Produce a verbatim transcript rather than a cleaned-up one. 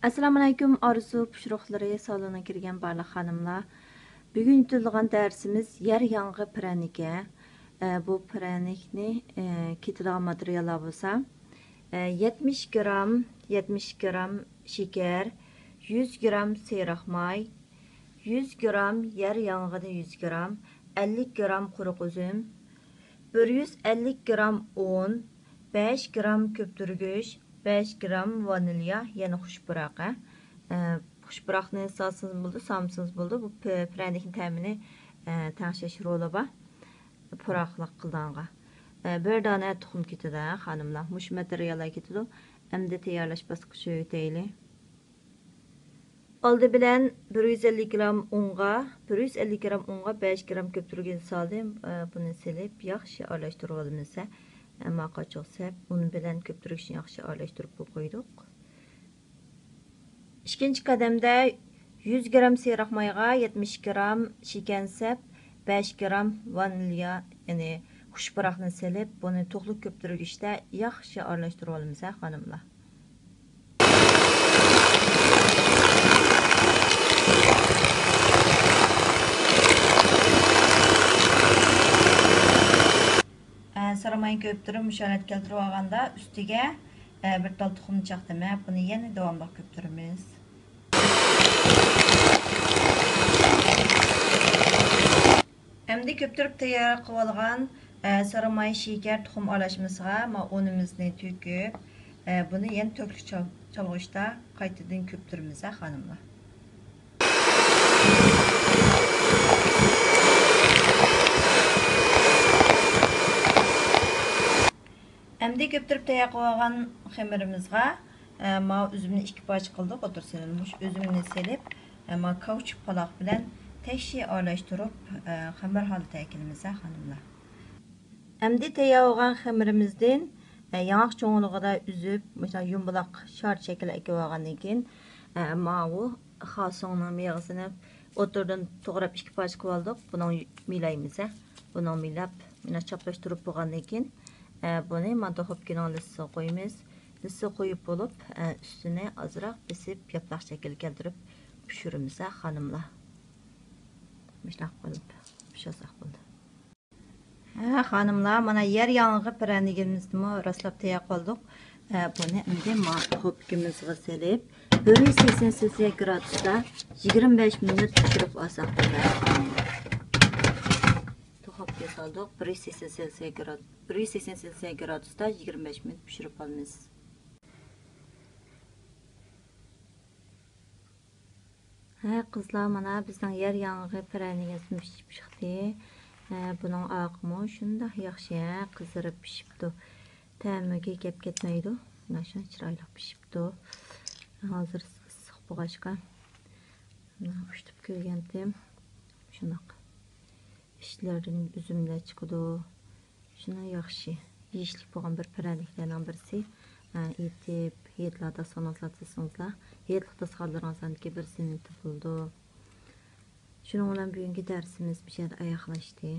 ئەسسالامۇئەلەيكۇم، ئارزۇ پىشۇرۇقلىرى سالونىغا كىرگەن بارلىق خانىملار. بۈگۈن يېتىلىدىغان دەرسىمىز يەر ياڭىقى پىرەنىكى. ئە، بۇ پىرەنىكنى، ئە، كېتىدىغان ماتېرىياللار بولسا، ئە، يەتمىش گرام، يەتمىش گرام شېكەر، يۈز گرام سېرىق ماي، يۈز گرام يەر ياڭىقىدىن يۈز گرام، ئەللىك گرام قۇرۇق ئۈزۈم، بىر يۈز ئەللىك گرام ئۇن، بەش گرام كۆپتۈرگۈچ، بەش گرام ۋانىليا، يەنە خۇش پۇراق، ھە. ئە، خۇش پۇراقنى سالسىڭىز بولىدۇ، سالمىسىڭىز بولىدۇ. بۇ پە-، پىرەنىكنىڭ تەمىنى، ئە، تەڭشەش رولى بار. پۇراقلىق قىلىدىغانغا. ئە، بىر دانە تۇخۇم كېتىدۇ، ھە، خانىملار. مۇشۇ ماتېرىياللار كېتىدۇ. ئەمدى تەييارلاش باسقۇچىغا ئۆتەيلى. ئالدى بىلەن بىر يۈز ئەللىك گرام ئۇنغا، بىر يۈز ئەللىك گرام ئۇنغا بەش گرام كۆپتۈرگۈچنى سالدىم. ئە، بۇنى سېلىپ ياخشى ئارىلاشتۇرۇۋالىمىز. ئەمما قاچۇق سەپ ئۇن بىلەن كۆپتۈرگۈچنى ياخشى ئارىلاشتۇرۇپ قويدۇق. ئىككىنچى قەدەمدە يۈز گرام سېرىق مايغا يەتمىش گرام شېكەر سەپ، بەش گرام ۋانىليا، يەنى خۇش پۇراقنى سېلىپ، بۇنى تۇخلۇق كۆپتۈرگۈچتە ياخشى ئارىلاشتۇرۇۋالىمىز، ھە، خانىملار. ئە، سىرىماينى كۆپتۈرۈپ مۇشۇ ھالەتكە كەلتۈرۈپ ئالغاندا، ئۈستىگە، ئە، بىر تال تۇخۇمنى چاقتىمەن. بۇنى يەنە داۋاملىق كۆپتۈرىمىز. ئەمدى كۆپتۈرۈپ تەييار قىلىۋالغان، ئە، سىرىماي، شېكەر، تۇخۇم ئارىلاشمىسىغا ما ئۇنىمىزنى تۆكۈپ، ئە، بۇنى يەنە تۆكلۈك چال-، چالغۇچتا قايتىدىن كۆپتۈرىمىز، ھە، خانىملار. ئەمدى كۆپتۈرۈپ تەييار قىلىۋالغان خېمىرىمىزغا، ئە، ماۋۇ ئۈزۈمنى ئىككى پارچە قىلدۇق، ئوتتۇرىسىنى مۇشۇ ئۈزۈمنى سېلىپ، ئە، ماۋۇ كاۋچۇك پالاق بىلەن تەكشى ئارىلاشتۇرۇپ، ئە، خېمىر ھالىتىگە كېلىمىز، ھە، خانىملار. ئەمدى تەييار بولغان خېمىرىمىزدىن، ئە، ياڭاق چوڭلۇقىدا ئۈزۈپ، مۇشۇنداق يۇمبىلاق شار شەكىل ئەكىلىۋالغاندىن كېيىن، ئە، ماۋۇ خاسۇڭنىڭ مېغىزىنى ئوتتۇرىدىن توغراپ ئىككى پارچە قىلىۋالدۇق. بۇنىڭ مىلايمىز، ھە. بۇنىڭ مىلاپ، مانا چاپلاشتۇرۇپ بولغاندىن كېيىن، ئە، بۇنى ما دۇخوپكىنىڭ لىستىغا قويىمىز. لىستىغا قويۇپ بولۇپ، ئە، ئۈستىنى ئازراق بېسىپ، ياپىلاق شەكىلگە كەلتۈرۈپ پىشۇرىمىز، ھە، خانىملار. مۇشۇنداق قىلىپ پىشۇرساق بولدى. ھە، خانىملار، مانا يەر ياڭىقى پىرەنىكىمىزنىمۇ راسلاپ تەييار قىلدۇق. ھە، بۇنى ئەمدى ما دۇخوپكىمىزغا سېلىپ، بىر يۈز سەكسەن سېلسىيە گرادۇستا يىگىرمە بەش مىنۇت پىشۇرۇپ ئالساق بولىدۇ. دۇخوپكىغا سالدۇق. بىر يۈز سەكسەن سېلسىيە گراد-، بىر يۈز سەكسەن سېلسىيە گرادۇستا يىگىرمە بەش مىنۇت پىشۇرۇپ ئالىمىز. ھە، قىزلار، مانا بىزنىڭ يەر ياڭىقى پىرەنىكىمىز پىشىپ چىقتى. ھە، بۇنىڭ ئاقىمۇ شۇنداق ياخشى، ھە، قىزىرىپ پىشىپتۇ. تەمىگە گەپ كەتمەيدۇ. مانا شۇنداق چىرايلىق پىشىپتۇ. ھازىر ئىسسىق بولغاچقا، مانا ئۇشتۇپ كۆرگەنتىم. شۇنداق ئىچلىرىدىن ئۈزۈملەر چىقىدۇ. شۇنداق ياخشى، يېيىشلىك بولغان بىر پىرەنىكلەرنىڭ بىرسى. ئە، ئېتىپ، ھېيتلاردا سالسىڭىزلار، تېزسىڭىزلار، ھېيتلىق داستىخانلىرىڭىزدىكى بىرسىنى تېپىلىدۇ. شۇنىڭ بىلەن بۈگۈنكى دەرسىمىز بۇ يەردە ئاياغلاشتى.